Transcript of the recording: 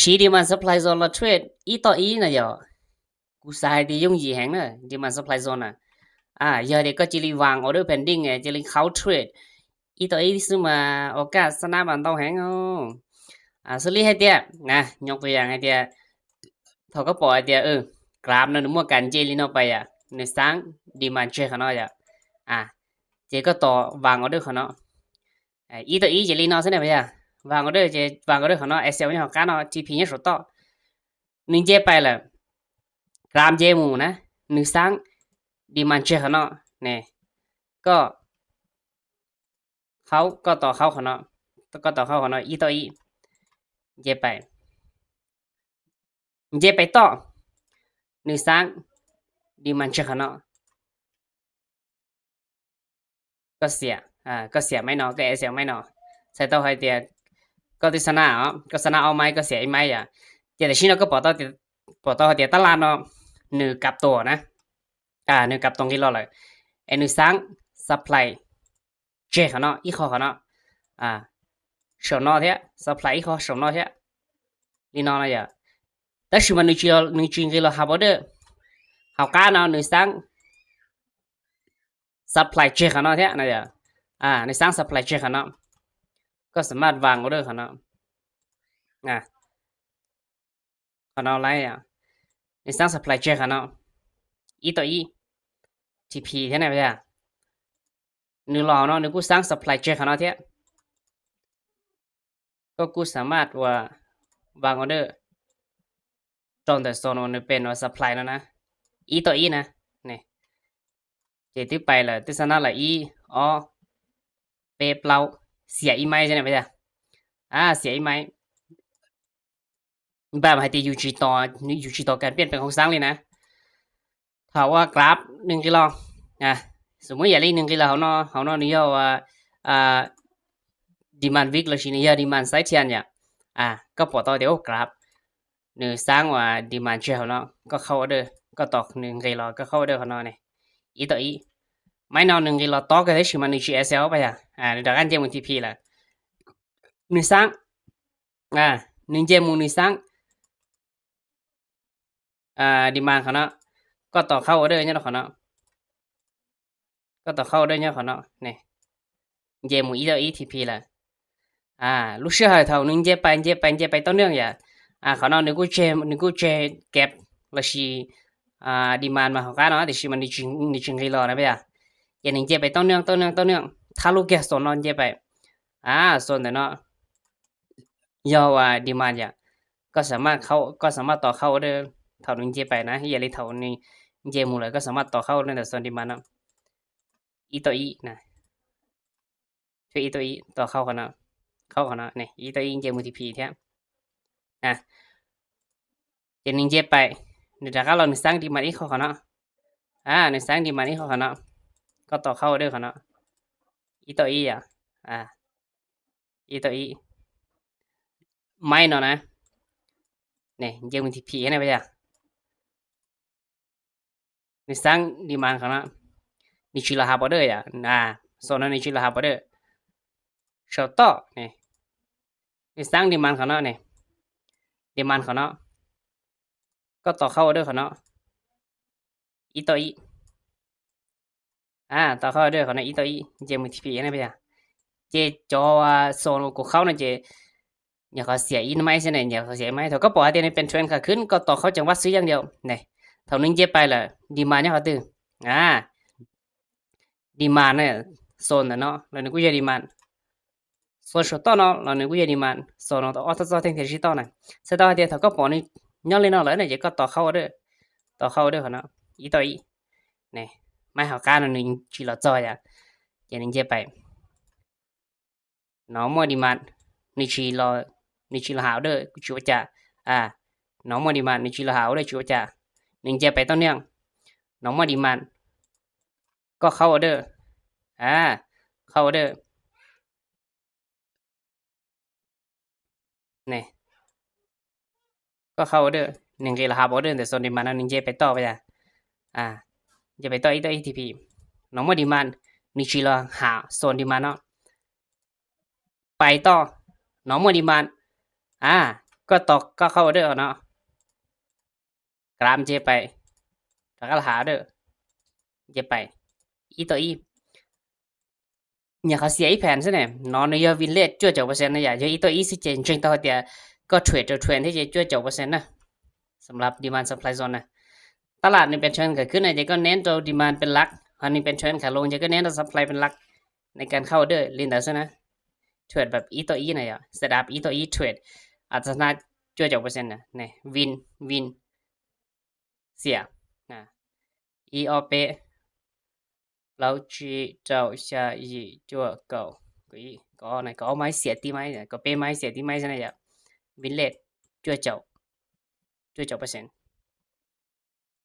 ຈະ demand supply zone ລະ trade ອີຕໍ່ອີນະຢໍ. ກູສາຍທີ່ຍົງຢີແຮງເນີ demand supply zone ນະ. ອາ ເຢາເດກໍຈິລິວາງ order pending ເອ ຈິລິເຂົ້າ trade ອີຕໍ່ອີ ຊື້ມາ ໂອກາດຊະນະບານເຕົາແຮງ. ອາ ສະລີໃຫ້ເຕຍນະ ຍົກຕົວຢ່າງໃຫ້ເຕຍ ເທົ່າກັບປອຍເຕຍ ເອີ ກຣາບນະ ນະມົວການເຈລີນໍໄປອະ ໜຶ່ງສາງ demand ເຈຂະເນາະ ອາ ເຈກໍຕໍ່ວາງ order ຂະເນາະ. ອາ ອີຕໍ່ອີ ເຈລີນໍຊະແນວໄປອະ ວາງ order ເຈ ວາງ order ຂະເນາະ ແອສແອລ ນີ້ເຮົາກາເນາະ ທີພີ ຍະໂສຕໍ່ ໜຶ່ງເຈໄປລະ ກຣາມເຈໝູນະ ໜຶ່ງສາງ demand ເຈຂະເນາະ ນີ້ ກໍເຂົ້າ ກໍຕໍ່ເຂົ້າຂະເນາະ ກໍຕໍ່ເຂົ້າຂະເນາະ ອີຕໍ່ອີ ເຈໄປ ເຈໄປຕໍ່ ໜຶ່ງສາງ demand ເຈຂະເນາະ. ກໍເສຍ ອາ ກໍເສຍໄມ້ນໍ ກໍແອສແອລໄມ້ນໍ ໃສ່ຕໍ່ໃຫ້ເຕຍ ກໍຕິດຊະນະເນາະ ກໍຊະນະເອົາໄມ້ ກໍເສຍອີກໄມ້ອະ ເຕຍ ແຕ່ຊິເນາະ ກໍປອດຕໍ່ ປອດຕໍ່ໃຫ້ເຕຍຕະຫຼາດເນາະ ໜຶ່ງກັບຕົວນະ ອາ ໜຶ່ງກັບຕົງກິໂລເລີຍ ແອນໜຶ່ງສາງ supply ເຈຂະເນາະ ອີຄໍຂະເນາະ ອາ ໂຊນໍເທຍ supply ອີຄໍໂຊນໍເທຍ ລີນໍນະຢາ ແຕ່ຊິມາໜຶ່ງຈີ ໜຶ່ງຈີກິໂລຮາບ order ເຮົາກາເນາະ ໜຶ່ງສາງ supply ເຈຂະເນາະເທຍນະຢາ ອາ ໜຶ່ງສາງ supply ເຈຂະເນາະ ກໍສາມາດວາງ order ຂະເນາະ ອາ ຂະເນາະໄລອະ ໜຶ່ງສາງ supply ເຈຂະເນາະ ອີຕໍ່ອີ ທີພີ ເທຍນະຢາ ໜຶ່ງລໍເນາະ ໜຶ່ງກູສາງ supply ເຈຂະເນາະເທຍ ກໍກູສາມາດວ່າວາງ order ຕອນແຕ່ໂຊນ ມັນເປັນວ່າ supply ແລ້ວນະ ອີຕໍ່ອີນະ ນີ້ ເຈຕຶບໄປລະ ຕຶບຊະນະລະ ອີ ອໍ ເປເປົ່າ ເສຍອີໄມ້ຊະແນວໄປ ອາ ເສຍອີໄມ້ ແບບໃຫ້ຕິຢູ່ຈີຕໍ່ ຢູ່ຈີຕໍ່ການປ່ຽນແປງຂອງສັງເລີຍນະ ຖ້າວ່າກຣາບໜຶ່ງກິໂລ ອາ ສົມມຸດຢ່າລີໜຶ່ງກິໂລເຮົາເນາະ ເຮົາເນາະ ນີ້ເຮົາວ່າ ອາ demand wick ລະຊິນີ້ demand ໄຊທຽນ ອາ ກໍປອດຕໍ່ເດໂອກຣາບ ໜຶ່ງສາງວ່າ demand ເຈເຮົາເນາະ ກໍເຂົ້າ order ກໍຕໍ່ໜຶ່ງກິໂລ ກໍເຂົ້າ order ເຮົາເນາະ ນີ້ ອີຕໍ່ອີ ໄມ້ນໍ ໜຶ່ງກິໂລຕໍ່ ກໍໄດ້ຊິມາໜຶ່ງຈີແອສແອລໄປ ອາ ອາ ດອກອັນເຈໝູນທີພີລະ ໜຶ່ງສາງ ອາ ໜຶ່ງເຈໝູນ ໜຶ່ງສາງ ອາ demand ເຂົາເນາະ ກໍຕໍ່ເຂົ້າ order ຍອດເຂົາເນາະ ກໍຕໍ່ເຂົ້າ order ຍອດເຂົາເນາະ ນີ້ ເຈໝູນ ອີຕໍ່ອີ ທີພີລະ ອາ ລູກເຊື່ອໃຫ້ເທົ່າໜຶ່ງເຈໄປ ເຈໄປ ເຈໄປຕໍ່ເນື່ອງ ອາ ເຂົາເນາະ ໜຶ່ງກູເຈ ໜຶ່ງກູເຈແກັບລະຊິ ອາ demand ມາເຮົາກາເນາະ ແຕ່ຊິມາໜຶ່ງຈີ ໜຶ່ງຈີກິໂລນະ ອາ ເຈໜຶ່ງເຈໄປຕໍ່ເນື່ອງ ຕໍ່ເນື່ອງ ຕໍ່ເນື່ອງ ທະລຸແກໂຊນເນາະ ເຈໄປ ອາ ໂຊນເນາະ ເຮົາວ່າ demand ກໍສາມາດເຂົ້າ ກໍສາມາດຕໍ່ເຂົ້າ order ເທົ່າໜຶ່ງເຈໄປນະ ເທຍເທົ່າໜຶ່ງເຈໝູນເລີຍ ກໍສາມາດຕໍ່ເຂົ້າ order ໃນໂຊນ demand ເນາະ ອີຕໍ່ອີນະ ເທຍ ອີຕໍ່ອີ ຕໍ່ເຂົ້າເຂົາເນາະ ເຂົ້າເຂົາເນາະ ນີ້ ອີຕໍ່ອີ ເຈໝູນທີພີ ເທຍ ອາ ເຈໜຶ່ງເຈໄປ ໜຶ່ງຕາກາລອງໜຶ່ງສາງ demand ອີກເຂົ້າເຂົາເນາະ ອາ ໜຶ່ງສາງ demand ອີກເຂົ້າເຂົາເນາະ ກໍຕໍ່ເຂົ້າ order ເຂົາເນາະ ອີຕໍ່ອີ ອາ ອາ ອີຕໍ່ອີ ໄມ້ເນາະນະ ນີ້ ເຈໝູນທີພີ ເຫັນໄດ້ປະ ໜຶ່ງສາງ demand ເຂົາເນາະ ໜຶ່ງຈີລະຫາ order ອາ ໂຊນນັ້ນ ໜຶ່ງຈີລະຫາ order ໂຊຕໍ່ ນີ້ ໜຶ່ງສາງ demand ເຂົາເນາະ ນີ້ demand ເຂົາເນາະ ກໍຕໍ່ເຂົ້າ order ເຂົາເນາະ ອີຕໍ່ອີ ອາ ຕໍ່ເຂົ້າ order ເຂົາເນາະ ອີຕໍ່ອີ ເຈໝູນທີພີ ເຫັນໄດ້ປະ ເຈຈອວ່າໂຊນໂກເຂົ້ານະ ເຈ ຢ່າເຂົາເສຍອີໄມ້ຊະແນ ຢ່າເຂົາເສຍໄມ້ ເທົ່າກໍປອຍເຕນເປັນເທຣນຂາຂຶ້ນ ກໍຕໍ່ເຂົ້າຈັງຫວະຊື້ຢ່າງດຽວ ນີ້ ເທົ່າໜຶ່ງເຈໄປລະ demand ເຂົາຕື່ ອາ demand ນະ ໂຊນນະເນາະ ລະໜຶ່ງກູເຈ demand ໂຊນໂຊຕໍ່ເນາະ ລະໜຶ່ງກູເຈ demand ໂຊນເນາະ ອອກຕໍ່ແທ່ງເທຊິຕອນນະ ສະຕອນເດ ເທົ່າກໍປອຍນີ້ ຍ້ອນເລີຍເນາະ ລະນີ້ ເຈກໍຕໍ່ເຂົ້າ order ຕໍ່ເຂົ້າ order ເຂົາເນາະ ອີຕໍ່ອີ ນີ້ ໄມ້ເຮົາການໜຶ່ງຈີລະຈອຍອະ ເຈໜຶ່ງເຈໄປ ນອມມໍດີມານ ໜຶ່ງຈີລະ ໜຶ່ງຈີລະຫາອໍເດີ ຈູປະຈາ ອາ ນອມມໍດີມານ ໜຶ່ງຈີລະຫາອໍເດີ ຈູປະຈາ ໜຶ່ງເຈໄປຕໍ່ເນື່ອງ ນອມມໍດີມານ ກໍເຂົ້າອໍເດີ ອາ ເຂົ້າອໍເດີ ນີ້ ກໍເຂົ້າອໍເດີ ໜຶ່ງເຈລະຫາອໍເດີ ແຕ່ໂຊນດີມານເຮົາ ໜຶ່ງເຈໄປຕໍ່ໄປ ອາ ເຈໄປຕໍ່ອີກ ຕໍ່ອີກທີພີ ນອມມໍດີມານ ໜຶ່ງຈີລະຫາໂຊນດີມານເນາະ ໄປຕໍ່ ນອມມໍດີມານ ອາ ກໍຕອກກໍເຂົ້າເດີເນາະ ກຣາມເຈໄປ ຕະກະລະຫາເດີ ເຈໄປ ອີໂຕອີ ຍາເຂົາເສຍອີແຜ່ນຊະແນ່ ນອນຍາວິນເລດຈົວເຈົ້າເປີເຊັນນະ ຍາເຢອີໂຕອີຊິເຈນເຈັງຕໍ່ເຕຍ ກໍເທຣດເຈົ້າເທຣນທີ່ເຈຈົວເຈົ້າເປີເຊັນນະ ສຳລັບດີມານຊັບພລາຍໂຊນນະ ຕະຫຼາດນີ້ເປັນເທຣນຂາຂຶ້ນນະ ເຈກໍເນັ້ນໂຕດີມານເປັນຫຼັກ ອັນນີ້ເປັນເທຣນຂາລົງ ເຈກໍເນັ້ນໂຕຊັບພລາຍເປັນຫຼັກ ໃນການເຂົ້າເດີ ຫຼິ້ນໄດ້ຊະນະ ເທຣດແບບອີໂຕອີນະ ເຊດອັບອີໂຕອີເທຣດ ອາດຊະນະຈົວເຈົ້າເປີເຊັນນະ ນີ້ວິນ ວິນ ເສຍນະ ອີອອເປ ເລົາຈີເຈົ້າຊາອີຈົວເກົ່າ ກໍອີກໍນະ ກໍເອົາໄມ້ເສຍຕີໄມ້ ກໍເປໄມ້ເສຍຕີໄມ້ຊະນະ ຍາວິນເລດຈົວເຈົ້າ ຈົວເຈົ້າເປີເຊັນ